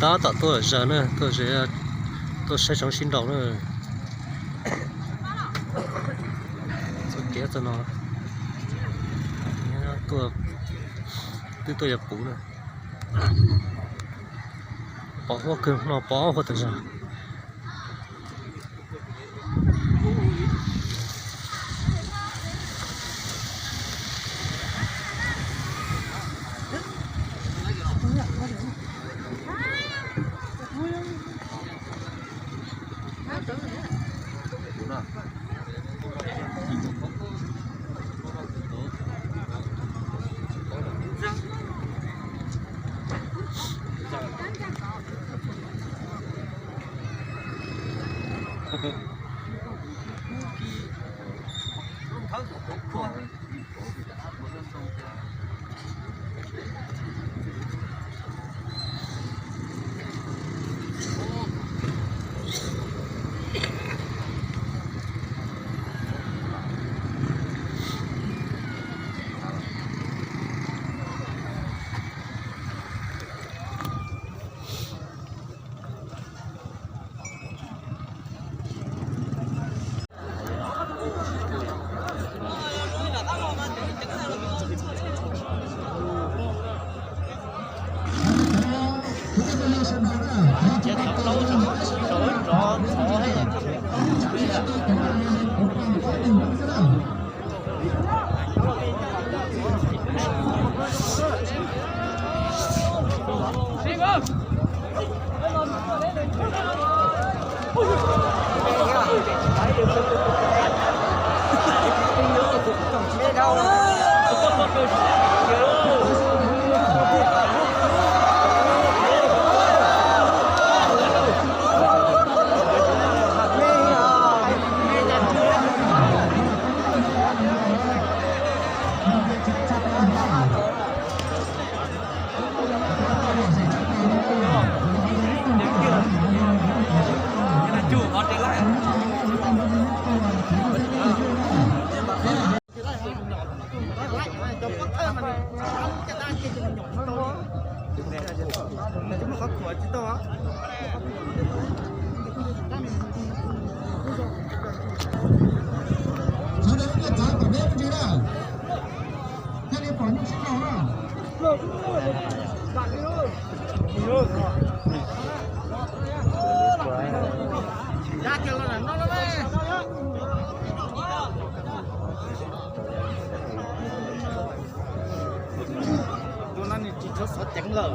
Tab tom tuaj zaws na, tuaj zaws, tuaj saib tsoom sib nraus na. Txoj kev txoj no, tuaj, twb tuaj yog puv na. Pom huab kawg no, pom ob huab tawm zog. Tus no nws tsis tshua xov ceev lawm.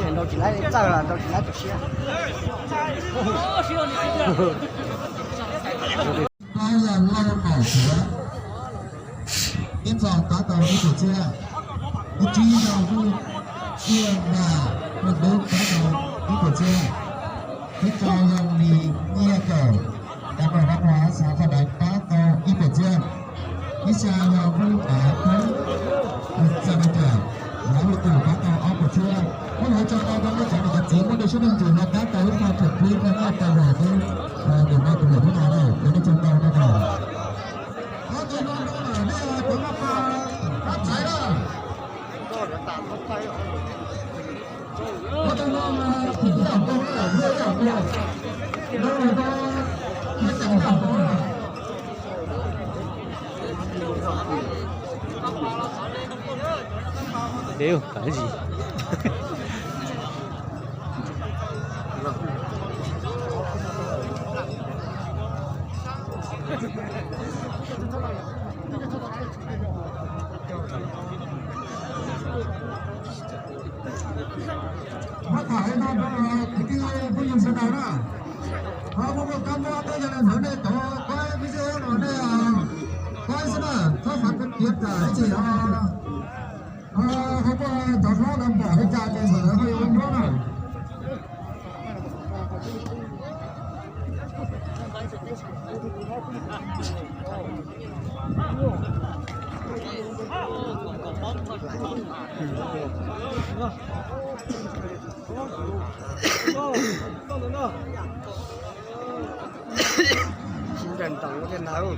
Nrau tsis laib txawj los nrau tsis laib tu siab. Pab yog Lauj Nom Suav, ib txog pab tau ib puas txiaj. Ib tsib yog Vwj Tiaj Npas, Rooj Dub pab tau ib puas txiaj. Ib rau yog Lis Nyiaj Kawm, cán bộ văn hóa xã Kho Đáy pab tau ib puas txiaj. Ib xya yog Vwj Av Thoob, Xas Nas Cam, Lav Hu Tus pab tau ob puas txiaj. Muab lov tso tau rau nej cov niam cov txiv muaj dua sib neeg ntsis no pab tau ib qho thawm pib rau nej tau los xwb. Tus no tus niam hnub no na, ua nej tsaug ntau no na. Ob tug no rau lawm, nej cov no pab txhais na. Ob tug no thim ib yam nkaus na, ib yam nkaus. Rau lawm rau, ib yam nkaus na. Deb, pam zis. Muab tham no rau kwv tij phooj ywg sawv daws na. Ho muaj muaj kab mob thiab yog li ntawd nej tov qaib pib xwb los nej qaib xwb na, txhob xav tias tas ib txhis ho ho muaj cov hlob no pom li cas ces txawm lawv ho yuav ua nyob na. Sib nrag nroos ua tej ntawd.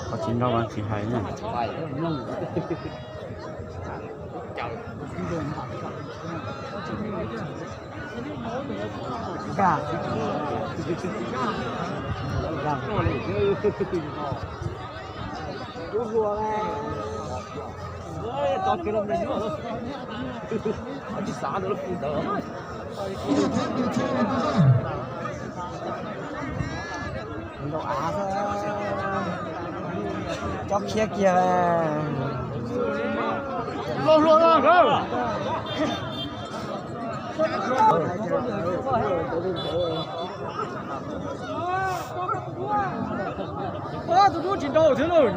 Qhov tsis nrog mas tsis hais na. Cov khiav kiag. Lo hluas no. Tus dub tsis nrau thiab lauj.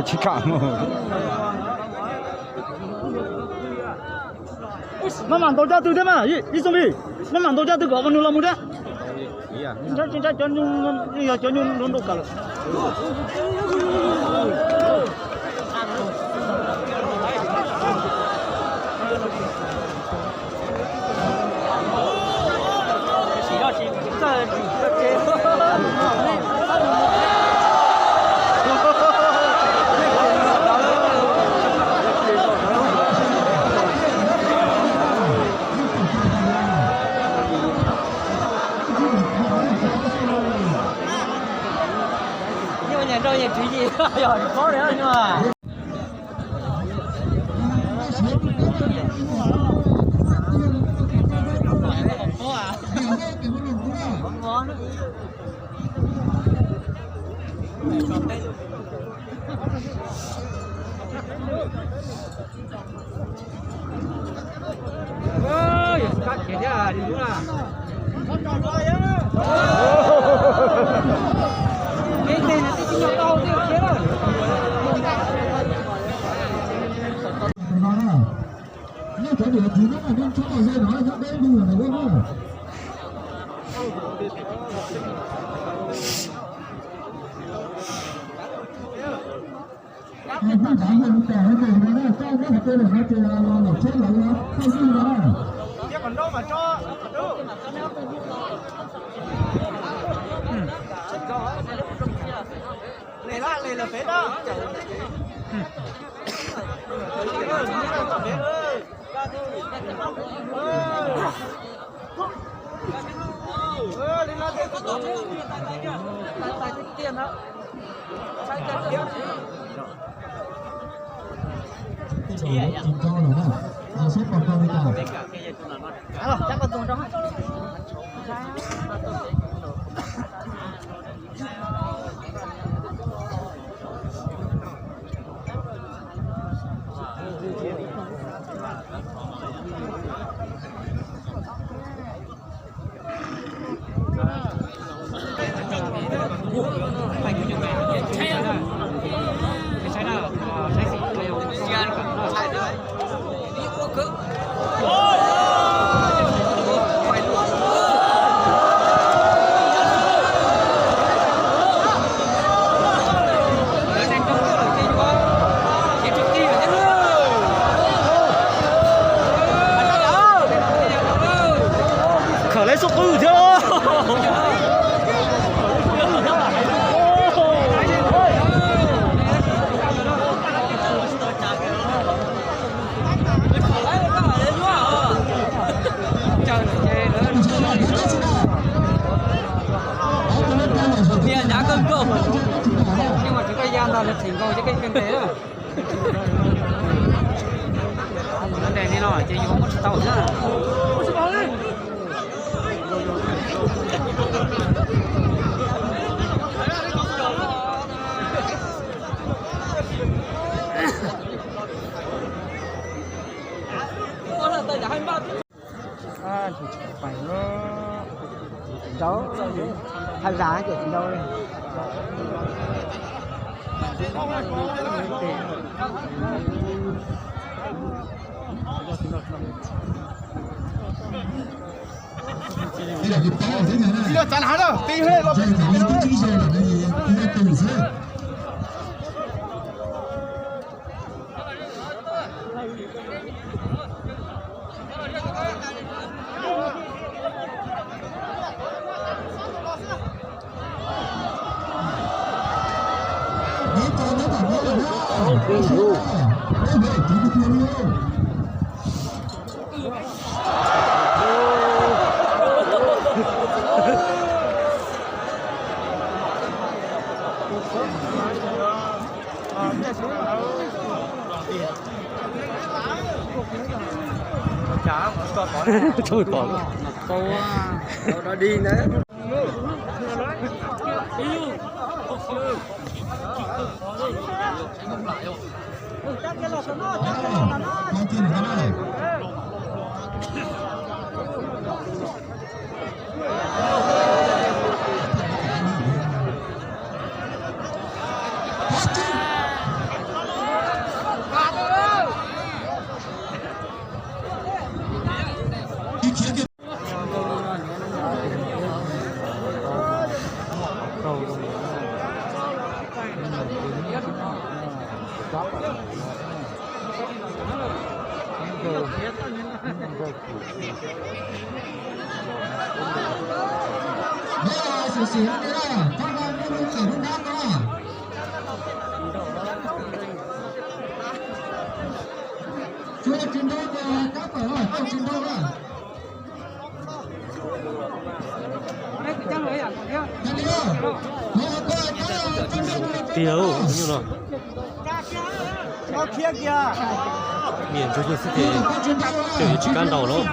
Tsis kam mus. Maj mam ntaus caj tw thiab mas ib txoom li, maj mam ntaus caj tw kom nws los mus thiab. Ntsab tsis ntsab cov nyuj, yog cov nyuj nrau nrau kam lawm. Nyuj nyuag nrau nyuag tswv yim yog tsis paub li nyuag. Khawm lawv xub qwb thiab. Tias nyav kawg nkaus, nej mas tsis koj ya ntag, lawv txhim nkaus cov koj kawg ntes na. Lawv ntes li no ces yus muab tsis tau thiab. Ntau, haj zam ces tsis ntau li. Tau pom. Tiag, nyuj no. Niam ntsuag yog xwb ces cawm yuav tsis kab ntaus los.